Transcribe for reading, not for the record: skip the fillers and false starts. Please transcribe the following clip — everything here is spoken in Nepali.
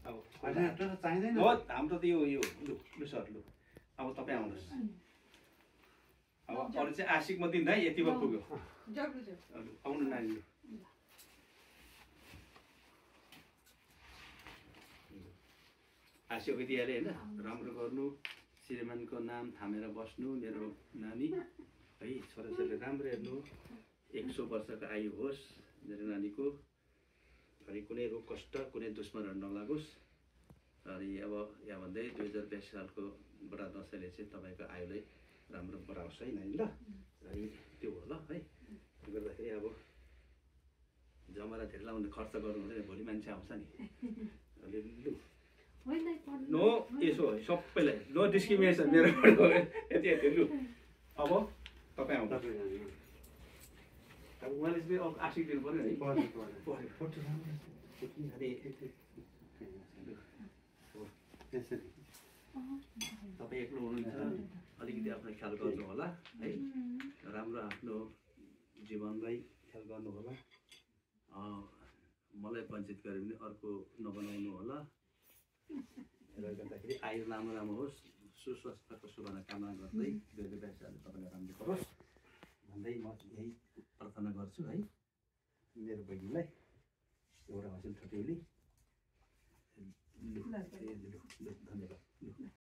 अब तर चाहिँदैन हो हाम्रो त यो लु लु सर लु अब तपाईँ आउनुहोस् अब अरू चाहिँ आशिकमा दिँदा यतिमा पुग्यो आउनु नानी आशिक दिइहाल्यो होइन राम्रो गर्नु श्रीमानको नाम थामेर बस्नु मेरो नानी है छोराछोरीले राम्रो हेर्नु 100 वर्षको आयु होस् मेरो नानीको अनि कुनै रोग कष्ट कुनै दुश्मनहरू नलागोस् अनि अब यहाँ भन्दै 2082 सालको बडा दसैँले चाहिँ तपाईँको आयुलाई राम्रो बढाओस् है नानी ल अनि त्यो हो ल है गर्दाखेरि अब जमरा धेरै लाउने खर्च गर्नु हुँदैन भोलि मान्छे आउँछ नि अलि लु नो यसो सबैलाई नो डिस्क्रिमिनेसन मेरो यति यति लु अब तपाईँ आउनु अब उहाँले चाहिँ अब आशिक दिनु पर्यो है तपाईँ एक्लो हुनुहुन्छ अलिकति आफ्नो ख्याल गर्नु होला है राम्रो आफ्नो जीवनलाई ख्याल गर्नु होला मलाई वञ्चित गऱ्यो भने अर्को नबनाउनु होला र गर्दाखेरि आयु लामो लामो होस् सुस्वास्थ्यको शुभकामना गर्दै 2022 साल तपाईँलाई राम्रो गरोस् भन्दै म यही प्रार्थना गर्छु है मेरो बहिनीलाई एउटा हसिल ठट्यौली धन्यवाद